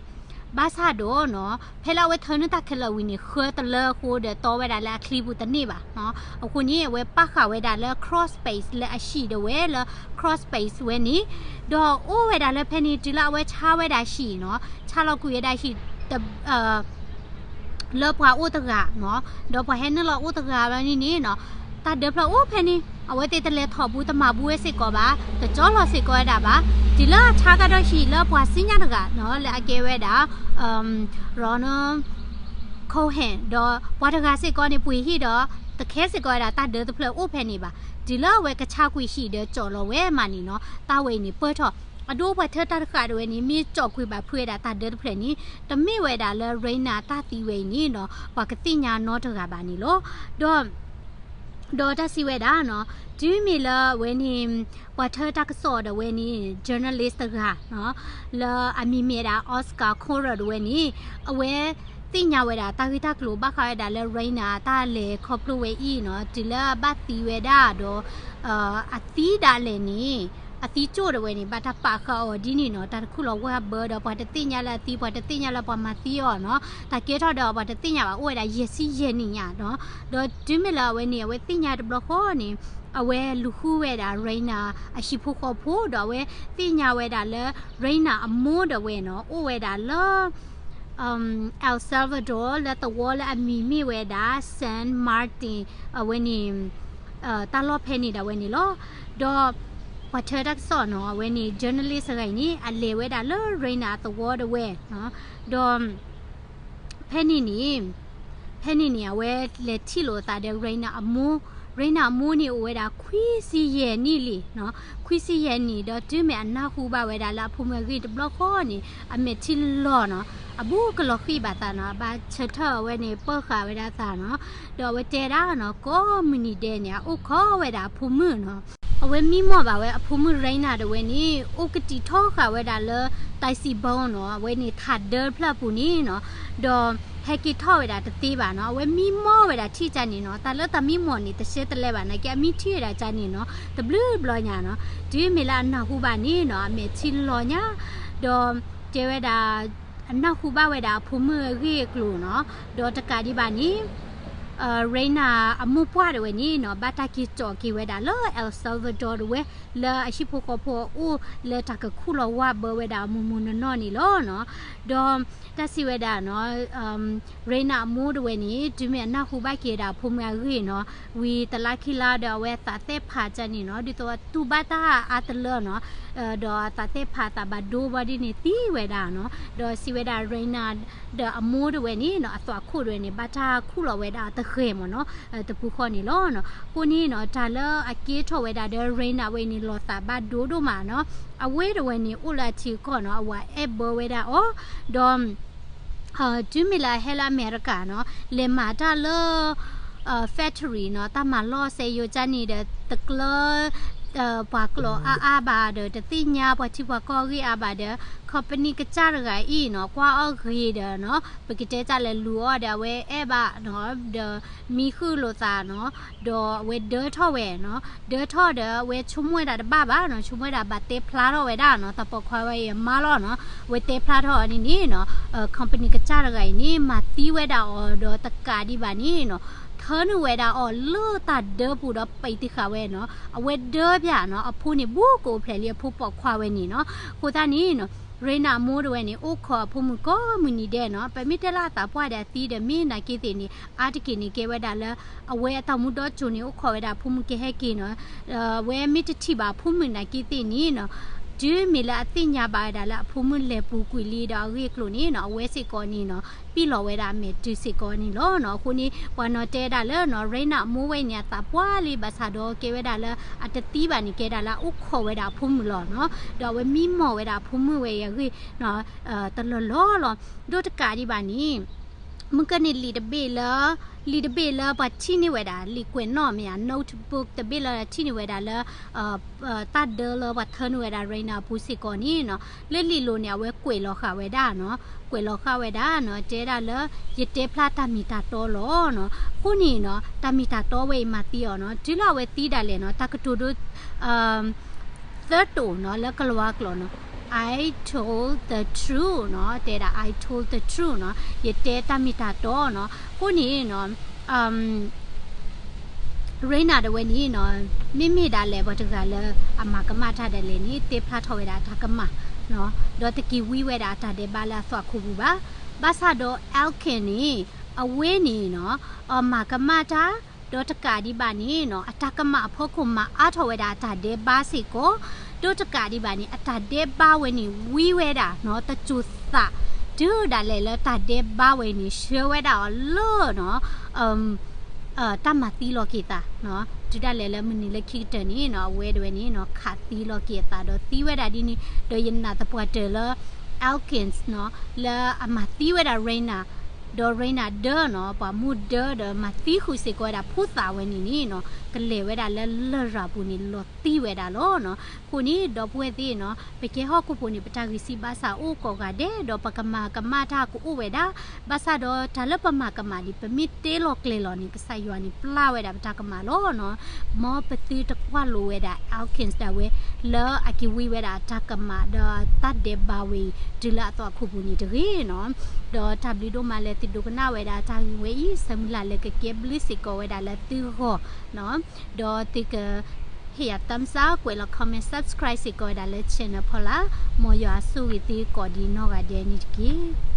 ဘၣ်ဆၣ်ဒီးနီၤ ဖဲလၢအဝဲထၢနုာ်တၢ်ခဲလၢာ်ဝံၤန့ၣ် ဃၢတလၢအဃိဒီးတီဝဲဒၣ်လၢအချံပူၤတန့ၢ်ဘၣ်နီၤ, အဃိန့ၣ် အဝဲပာ်ဃာ်ဝဲဒၣ်လၢ cross space လၢအဟံၣ်ဒၣ်ဝဲလၢ cross space ဝဲန့ၣ်, ဒီးအိၣ်ဝဲဒၣ်လၢဖဲန့ၣ် တုၤလၢအဝဲဆါဝဲဒၣ်ဟံၣ်နီၤ, ဆါလီၤကွံာ်ဝဲဒၣ်ဟံၣ် လၢပှၤအိၣ်တဂၤနီၤ, ဒီးပှၤဟဲနုာ်လီၤအိၣ်တဂၤဘၣ်န့ၣ်န့ၣ်နီၤ, တၢ်ဒၢဖျၢၣ်အိၣ်ဖဲန့ၣ် အဝဲသ့ၣ်တလဲၤထီၣ်ဘူးတမၤဘူးဝဲစ့ၢ်ကီးဘၣ်, တကၠီလီၤစ့ၢ်ကီးဝဲဒၣ်ဘၣ်, တုၤလၢအဆါကဒီးဟံၣ်လၢပှၤစံညါတဂၤနီၤ လၢအကဲဝဲဒၣ် Ronald Cohen ဒီးပှၤတဂၤစ့ၢ်ကီးန့ၣ် ပှ့ၤဟံၣ်ဒီး တခဲစ့ၢ်ကီးဝဲဒၣ်တၢ်ဒၢတဖျၢၣ်အိၣ်ဖဲန့ၣ်ဘၣ်, တုၤလၢအဝဲကဆါကွံာ်ဟံၣ်ဒီးကၠီလီၤဝဲမးန့ၣ်နီၤ, တၢ်ဝဲအံၤန့ၣ်ပၢၢ်ထီၣ်, အဒိပှၤထၢတၢ်တဃာ်ဒၣ်ဝဲန့ၣ် မ့ၢ်ကၠီကွံာ်ဘၣ်ဖုးဝဲဒၣ်တၢ်ဒၢတဖျၢၣ်န့ၣ် တမ့ၢ်ဝဲဒၣ်လၢ Raina တၢ်သံဝဲအံၤန့ၣ်နီၤ ပှၤကသ့ၣ်ညါနီတဂၤဘၣ်န့ၣ်လီၤ. ဒီး ဒီးတၢ်စံးဝဲဒၣ်နီၤ, တုၤမ့ၢ်လၢအဝဲန့ၣ် ပှၤထၢတၢ်ကစီၣ်ဒၣ်ဝဲန့ၣ် journalist တဂၤနီၤ, လၢအမံၤမ့ၢ်ဒၣ် Oscar Corer ဒၣ်ဝဲန့ၣ် အဝဲသ့ၣ်ညါဝဲဒၣ်တၢ်ဂ့ၢ်တၢ်ကျိၤဘၣ်ဃးဝဲဒၣ်လၢ Raina တၢ်လဲၤခီဖျိဝဲအံၤနီၤ, တုၤလၢအဘၣ်သံဝဲဒၣ်ဒီး အသံဒၣ်လဲာ်န့ၣ် အသံကၠိၣ်ဒၣ်ဝဲန့ၣ် ဘၣ်တၢ်ပာ်ဃာ်အီၤဒ်န့ၣ်နီၤ, တၢ်တခူၣ်လီၤဝါဘၢဒီး ပှၤတသ့ၣ်ညါလၢအသံ ပှၤတသ့ၣ်ညါလၢပှၤမၤသံအီၤနီၤ, တၢ်ကဲထီၣ်ဒီးပှၤတသ့ၣ်ညါဘၣ် အိၣ်ဝဲဒၣ်ယဲၢ်ဆံယဲၢ်နံၣ်ညါနီၤ, ဒီးတုၤမ့ၢ်လၢအဝဲန့ၣ် အဝဲသ့ၣ်ညါတဘျီဃီန့ၣ် အဝဲလူၤဃုဝဲဒၣ် Raina အဟံၣ်ဖိဃီဖိ ဒီးအဝဲသ့ၣ်ညါဝဲဒၣ်လၢ Raina အမိၢ်ဒၣ်ဝဲနီၤ အိၣ်ဝဲဒၣ်လၢ El Salvador လၢသဝီလၢအမံၤမ့ၢ်ဝဲဒၣ် San Martin အဝဲန့ၣ် တၢ်လီၢ်ဖဲန့ၣ်ဒၣ်ဝဲန့ၣ်လီၤ. ဒီးပှၤထၢတၢ်ကစီၣ်နီၤ အဝဲန့ၣ် journalist တဂၤအံၤန့ၣ် အလဲၤဝဲဒၣ်လၢ Raina အသဝီဒၣ်ဝဲ, ဒီး ဖဲန့ၣ်န့ၣ် ဖဲန့ၣ်န့ၣ် အဝဲလဲၤထံၣ်လိာ်သးဒီး Raina အမိၢ်, Raina အမိၢ်န့ၣ်အိၣ်ဝဲဒၣ်ခွံဆံယဲၢ်နံၣ်လံနီၤ, ခွံဆံယဲၢ်နံၣ် ဒီးတုၤမ့ၢ်အနၢ်ဟူဘၣ်ဝဲဒၣ်လၢအဖိမုၣ်အဂ့ၢ်တဘျီဃီန့ၣ် အမဲာ်ထံလီၤနီၤ, အဘူးကလီၤဃံၤဘၣ်သးနီၤ, အဘၣ်ဆၢထၢၣ်အဝဲန့ၣ် ပၢဃာ်ဝဲဒၣ်သးနီၤ, ဒီးအဝဲတဲဒၣ်နီၤ ကိးမုၢ်နံၤဒဲးန့ၣ် အအိၣ်ခိးဝဲဒၣ်အဖိမုၣ်နီၤ, အဝဲမံမီၢ်ဘၣ်ဝဲအဖိမုၣ် Raina ဒၣ်ဝဲန့ၣ် အိၣ်ကတံာ်ထီဃာ်ဝဲဒၣ်လၢ တၢ်စံးဘၢနီၤ အဝဲန့ၣ်ထးဒၢတဖျၢၣ်အပူၤန့ၣ်နီၤ, ဒီးဟဲက့ၤထီၣ်ဝဲဒၣ်တသ့ဘၣ်နီၤ, အဝဲမံမီၢ်ဝဲဒၣ်ထံၣ်ကန့ၣ်နီၤ, တၢ်လၢတၢ်မံမီၢ်န့ၣ် တဆဲတလဲဘၣ်နာ်က့ အမံထံၣ်ဝဲဒၣ်ကန့ၣ်နီၤ တဘျုးဘျီညါနီၤ, တုၤမ့ၢ်လၢအနၢ်ဟူဘၣ်န့ၣ်နီၤ အမဲာ်ထံလီၤညါ, ဒီးတဲဝဲဒၣ် အနၢ်ဟူဘၣ်ဝဲဒၣ်အဖိမုၣ်အဂ့ၢ်အကျိၤနီၤ, ဒီးတကးဒံးဘၣ်န့ၣ် Raina အမိၢ်ပှၢ်ဒၣ်ဝဲန့ၣ်နီၤ ဘၣ်တၢ်က့ၤကၠီက့ၤဝဲဒၣ်လၢ El Salvador ဒၣ်ဝဲ လၢအဟံၣ်ဖိဃီဖိအအိၣ်လၢတၢ်ကခူၣ်လီၤဝါဘၢဝဲဒၣ်အမုၢ်မုၢ်နီၢ်နီၢ်န့ၣ်လီၤနီၤ, ဒီးတၢ်စံးဝဲဒၣ်နီၤ Raina အမိၢ်ဒၣ်ဝဲန့ၣ် တုၤမ့ၢ်အနၢ်ဟူဘၣ်က့ၤဝဲဒၣ်အဖိမုၣ်အဂ့ၢ်နီၤ ဝံၤတလါခံလါဒီးအဝဲအသးသ့ၣ်ဖးကန့ၣ်နီၤ ဒ်သိးအတူၢ်ဘၣ်တၢ်အါတလၢနီၤ ဒီးအသးသ့ၣ်ဖးသးဘၣ်ဒိဘၣ်ဒ်န့ၣ်သံဝဲဒၣ်နီၤ, ဒီးစံးဝဲဒၣ် Raina ဒီးအမိၢ်ဒၣ်ဝဲန့ၣ်နီၤ အသွၣ်ခိၣ်ဒၣ်ဝဲန့ၣ် ဘၣ်တၢ်ခူၣ်လီၤဝဲဒၣ်တဂ့ၤမ့ၢ်နီၤ, တပူၤဃီန့ၣ်လီၤ. အဃိန့ၣ်နီၤ တၢ်လၢအကဲထီၣ်ဝဲဒၣ်ဒီး Raina ဝဲန့ၣ် လီၤသးဘၣ်ဒိဒိၣ်မးနီၤ, အဝဲဒၣ်ဝဲန့ၣ် အိၣ်လၢအထံအကီၢ်နီၤ အဝၤအဲၣ်ဘၢဝဲဒၣ်အီၤ, ဒီး တုၤမ့ၢ်လၢအဟဲလၢအမဲရကၤနီၤ လဲၤမၤတၢ်လၢ factory နီၤ တၢ်မၤလီၢ်စဲယိၤကန့ၣ်ဒီး တကျၢ ပှၤကျိာ်အါအါဘၣ်ဒီး တသ့ၣ်ညါပှၤထံပှၤကီၢ်အဂ့ၢ်အါဘၣ်ဒီး company ကစၢ်တဂၤအံၤနီၤ ကွၢ်အီၣ်ဂ့ၤဒီးနီၤ ပကတဲတၢ်လဲၤလူၤအီၣ်ဒီး အဝဲအဲၣ်ဘၣ်နီၤ ဒီးမံဃုာ်လိာ်သးနီၤ ဒီးအဝဲဒၢထီၣ်ဝဲနီၤ ဒၢထီၣ်ဒီး အဝဲဆိကမိၣ်ဝဲဒၣ်တဘၣ်ဘၣ်နီၤ ဆိကမိၣ်ဝဲဒၣ်ဘၣ်တဲဖျါထီၣ်ဝဲဒၣ်နီၤ သးပိာ်ခွါဝဲအံၤအမါလီၤနီၤ အဝဲတဲဖျါထီၣ်အီၤန့ၣ်န့ၣ်နီၤ company ကစၢ်တဂၤအံၤန့ၣ် မၤသံဝဲဒၣ်အီၤဒီးတကးဒံးဘၣ်န့ၣ်နီၤ ထၢနုာ်ဝဲဒၣ်အီၤလၢတၢ်ဒၢပူၤဒီးပံးတဃာ်ဝဲနီၤ အဝဲဒၢပၠးနီၤ အဖိန့ၣ်ဘူးကအိၣ်ဖျဲၣ်လံ အဖိပိာ်ခွါဝဲန့ၣ်နီၤ အဃိသတးန့ၣ်နီၤ ရ့နၤအမိၢ်တဝဲန့ၣ် အိၣ်ခိးအဖိမုၣ်ကိးမုၢ်နံၤဒဲးနီၤ ပမ့ၢ်တဲလၢအသးပှၢ်ဒီးအသံဒီး မ့ၢ်နာ်က့သ့ၣ်န့ၣ် အါတက့ၢ်န့ၣ်ကဲဝဲဒၣ်လၢ အဝဲအတၢ်မူဒီကၠိန့ၣ် အိၣ်ခိးဝဲဒၣ်အဖိမုၣ်ကဟဲက့ၤနီၤ အဝဲမ့ၢ်တထံၣ်ဘၣ်အဖိမုၣ်နာ်က့သ့ၣ်န့ၣ်နီၤ တုၤမ့ၢ်လၢအသ့ၣ်ညါဘၣ်ဝဲဒၣ်လၢအဖိမုၣ်လဲၤပူၤကွံာ်လံဒီးအဂ့ၢ်အကျိၤန့ၣ်နီၤ အဝဲစ့ၢ်ကီးန့ၣ်နီၤ ပံၣ်လီၤဝဲဒၣ်အမဲာ်တုၤစ့ၢ်ကီးန့ၣ်လီၤနီၤ အဃိန့ၣ် ပှၤနီၤတဲဒၣ်လၢနီၤ ရ့နၤအမိၢ်ဝဲန့ၣ် အသးပှၢ်လံ ဘၣ်ဆၣ်ဒီးကဲဝဲဒၣ်လၢ အတသံဘၣ်န့ၣ် ကဲဒၣ်လၢအအိၣ်ခိးဝဲဒၣ်အဖိမုၣ်လီၤနီၤ ဒီးအဝဲမံမီၢ်ဝဲဒၣ်အဖိမုၣ်ဝဲအံၤအဂ့ၢ်နီၤ တလီၢ်လီၢ်လီၤ ဒီးတကးဒံးဘၣ်န့ၣ် မုၢ်ကန့ၣ်လံာ်တဘ့ၣ်လၢ လံာ်တဘ့ၣ်လၢပှၤထံၣ်န့ၢ်ဝဲဒၣ် လံာ်ကွဲးနီၣ်မ့ၢ်ဧါ notebook တဘ့ၣ်လၢထံၣ်န့ၢ်ဝဲဒၣ်လၢ တၢ်ဒၢလၢပှၤထၢနုာ်ဝဲဒၣ် ရ့နၤအပူၤစ့ၢ်ကီးန့ၣ်နီၤ လၢလံာ်လိၤန့ၣ် အဝဲကွဲးလီၤဃာ်ဝဲဒၣ်နီၤ ကွဲးလီၤဃာ်ဝဲဒၣ်နီၤ တဲဒၣ်လၢ ယတဲဖျါတၢ်မ့ၢ်တၢ်တီလီၤနီၤ အဃိန့ၣ်နီၤ တၢ်မ့ၢ်တၢ်တီဝဲအံၤမၤသံအီၤနီၤ တုၤလၢအဝဲသံဒၣ်လဲာ်နီၤ တၢ်ကတိၤဒိ သၢတိာ်နီၤ လၢကလၤဝါကျိာ်နီၤ I told the truth နီၤ တဲဒၣ် I told the truth နီၤ ယတဲတၢ်မ့ၢ်တၢ်တီနီၤ အဃိန့ၣ်နီၤ ရ့နၤတဝဲန့ၣ်နီၤ မ့မ့ၢ်ဒၣ်လဲာ်ပှၤတဂၤလၢအမၤကမၣ်တၢ်ဒၣ်လဲာ်န့ၣ် တဲဖျါထီၣ်ဝဲဒၣ်အတၢ်ကမၣ်နီၤ ဒီးတက့ၤဝံဝဲဒၣ်အတၢ်ဒဲးဘးလၢအသွၣ်ခိၣ်ပူၤဘၣ်. ဘၣ်ဆၣ်ဒီး Elkin န့ၣ် အဝဲန့ၣ်နီၤ အမၤကမၣ်တၢ် ဒီးတကးဒံးဘၣ်န့ၣ်နီၤ အတၢ်ကမၣ်အဖီခိၣ်မၤအါထီၣ်ဝဲဒၣ်အတၢ်ဒဲးဘးစ့ၢ်ကီး, ဒီးတကးဒံးဘၣ်န့ၣ် အတၢ်ဒဲးဘးဝဲန့ၣ် ဝံဝဲဒၣ်နီၤ တစိၤသး တုၤဒၣ်လဲာ်လၢတၢ်ဒဲးဘးဝဲန့ၣ် ဆှၢဝဲဒၣ်အီၤလၢနီၤ တၢ်မၤသံလီၤက့ၤသးနီၤ တုၤဒၣ်လဲာ်လၢမုၢ်နံၤလၢခံကတၢၢ်န့ၣ်နီၤ အဝဲတဝဲန့ၣ်နီၤ ခးသံလီၤက့ၤအသးဒီးသံဝဲဒၣ်ဒ်န့ၣ် ဒီးယနာ်သပှၢ်တၢၢ်လၢ Elkins နီၤ လၢအမၤသံဝဲဒၣ် Raina ဒီး Raina ဒၢနီၤ ပှၤမိၢ်ဒၢဒီးမၤသံဃုာ်စ့ၢ်ကီးဝဲဒၣ်ဖိသၣ်ဝဲန့ၣ်န့ၣ်နီၤ ကလဲၤဝဲဒၣ်လၢလရာ်ပူၤန့ၣ် လီၤသံဝဲဒၣ်လီၤနီၤ. အဃိန့ၣ် ဒီပုၢ်ဝဲၢ်သ့ၣ်နီၤ ပကဲဟီၣ်ခိၣ်ဖိန့ၣ် ပတၢ်ဂံၢ်စၢ်ဘါစၢ်အိၣ်ကိးဂၤဒဲး ဒီးပကမၤကမၣ်တၢ်ကအိၣ်ဝဲဒၣ် ဘၣ်ဆၣ်ဒီးတၢ်လၢပမၤကမၣ်န့ၣ် ပမ့ၢ်တဲလီၤကျဲၤလီၤန့ၣ် ကစၢ်ယွၤန့ၣ် ပျၢ်ဝဲဒၣ်ပတၢ်ကမၣ်လီၤနီၤ. မ်ပသုတကွၢ်လိာ်ဝဲဒၣ် Elkins ဒၣ်ဝဲ လၢအက့ၤဝံဝဲဒၣ်အတၢ်ကမၣ်ဒီးတၢ်ဒဲးဘးဝဲအံၤ တုၤလၢအသွၣ်ခိၣ်ပူၤန့ၣ်တဂ့ၤနီၤ. ဒီးတၢ်ဘျုးဒိၣ်မးလၢသုဒိကနၣ်ဝဲဒၣ်တၢ်ဂ့ၢ်ဝဲအံၤ ဆၢမုၢ်လၢ်လၢကကဲဘျုးစ့ၢ်ကီးဝဲဒၣ်လၢသုဂီၢ်နီၤ. ဒီးသုက ဟ့ၣ်ယၤ thumbs up ကွဲးလီၤ comment subscribe စ့ၢ်ကီးဝဲဒၣ်လၢ channel ဖီလာ် မ်ယွၤဆိၣ်ဂ့ၤသုကိးဒံးနီၢ်ဂၤဒဲးန့ၣ်တက့ၢ်.